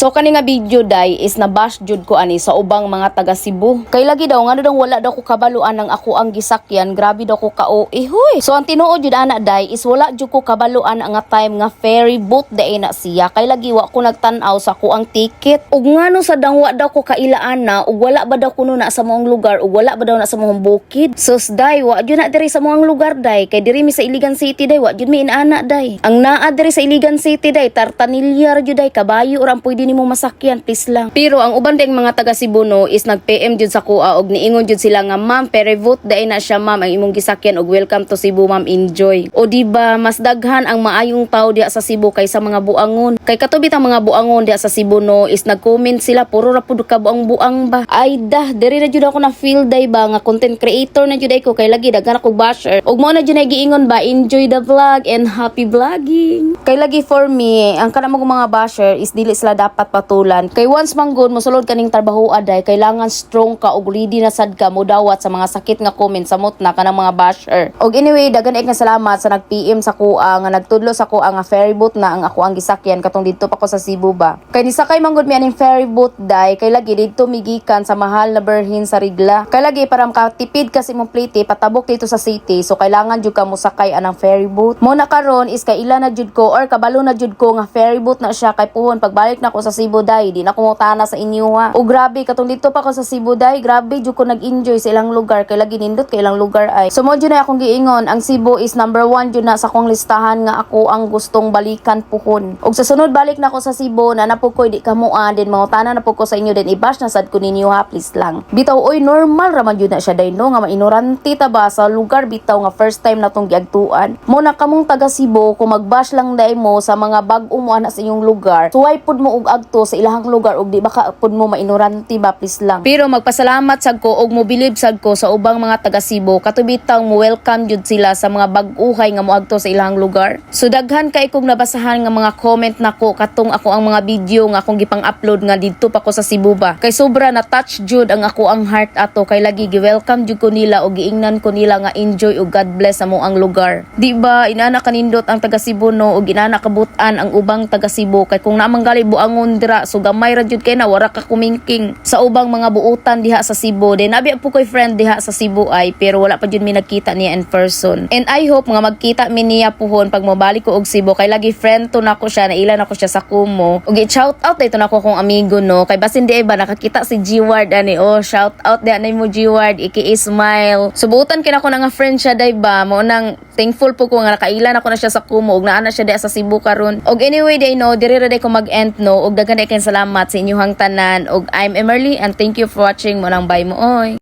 So kani nga video day is nabash jud ko ani sa ubang mga taga Cebu. Kay lagi daw ngano daw wala daw ko kabaluan ng ako ang gisakyan, grabe daw ko kao eh huy. So ang tinuod jud ana day is wala jud ko kabaluan ang nga time nga ferry boat day na siya. Kay lagi wa ko nagtan-aw sa ako ang ticket. Ug ngano sa dangwa daw ko kailaan na ug wala ba daw kuno na sa maong lugar ug wala ba daw na sa maong bukid. Sus day, wa jud na diri sa maong lugar day. Kay diri mi sa Iligan City day, wa jud mi inaana day. Ang naa diri sa Iligan City day, tartanilya ra jud day, kabayo ra ang pwede nimo masakyan, please lang. Pero ang uban ding mga taga Cebu no is nag-PM jud sa kuha og niingon jud sila nga, "Ma'am, ferry boat day na siya, ma'am, ang imong gisakyan og welcome to Cebu, ma'am, enjoy." O di ba mas daghan ang maayong tao diha sa Cebu kaysa mga buangon? Kay katubit ang mga buangon diha sa Cebu no is nag-comment sila, puro ra pud ka buang-buang ba. Ay dah, diri na jud ako na feel day ba nga content creator na jud ay ko kay lagi daghan ako basher. Ug mo na jud ay giingon ba, enjoy the vlog and happy vlogging. Kay lagi for me, ang kanang mga basher is dili sila dapat patulan. Kay once man gud mosulod kaning trabaho aday, kailangan strong ka ug ready na sad ka modawat sa mga sakit nga comment samot na kanang mga basher. Og anyway, daghan nga salamat sa nag-PM sa kuha nga nagtudlo sa kuha nga ferry boat na ang ako ang gisakyan katong didto pa ko sa Cebu ba. Kay nisakay man gud mi aning ferry boat day, kay lagi didto migikan sa Mahal na Birhen sa Rigla. Kay lagi para makatipid kasi mong plite patabok dito sa city, so kailangan jud ka mosakay anang ferry boat. Mo na karon is kay ila na jud ko or kabalo na jud ko nga ferry boat na siya kay puhon pagbalik na ko sa Cebu day, di na ko mutana sa inyo ha. O grabe katong dito pa ko sa Cebu day, grabe jud ko nag-enjoy sa ilang lugar kay lagi nindot kay ilang lugar ay. So mo jud na akong giingon, ang Cebu is number one jud na sa akong listahan nga ako ang gustong balikan puhon. Og sa sunod balik na ko sa Cebu na napo ko di kamuan din mangutana na po ko sa inyo din i-bash na sad ko ninyo ha, please lang. Bitaw oy, normal ra man jud na siya day no nga mainorante ta ba sa lugar bitaw nga first time na tong giagtuan. Mo na kamong taga Cebu, kung mag-bash lang day mo sa mga bag-o mo ana sa inyong lugar, suway pud mo og agto sa ilahang lugar og di baka pud mo mainorante ba, please lang. Pero magpasalamat sad ko og mobilib sad ko sa ubang mga taga Cebu katubitaw mo welcome jud sila sa mga bag-uhay nga moadto sa ilahang lugar. So daghan kay kong nabasahan nga mga comment nako katong ako ang mga video nga akong gipang-upload nga didto pa ko sa Cebu ba. Kay sobra na touch jud ang ako ang heart ato kay lagi gi-welcome jud ko nila og giingnan ko nila nga enjoy ug God bless sa mo ang lugar. Di ba inana kanindot ang taga Cebu no ug inana kabutan ang ubang taga Cebu kay kung naman gali buangon dira so gamay ra jud kay na wara ka kumingking sa ubang mga buutan diha sa Cebu. Then abi po koy friend diha sa Cebu ay pero wala pa jud mi nagkita niya in person. And I hope nga magkita mi niya puhon pag mobalik ko og Cebu kay lagi friend to nako siya, naila nako siya sa Kumu. Ug i-shout out dito nako akong amigo no kay basin di ba nakakita si G-Ward ani. Oh, shout out di anay mo G-Ward iki smile. So buutan kay nako na nga friend siya day ba, mo nang thankful po ko nga nakailan ako na siya sa Kumu ug naa na siya diha sa Cebu karon. Og anyway day no, diri ra day ko mag-end no ug daghan day kayong salamat sa inyong tanan ug I'm Emerly and thank you for watching. Mo nang bye mo oy.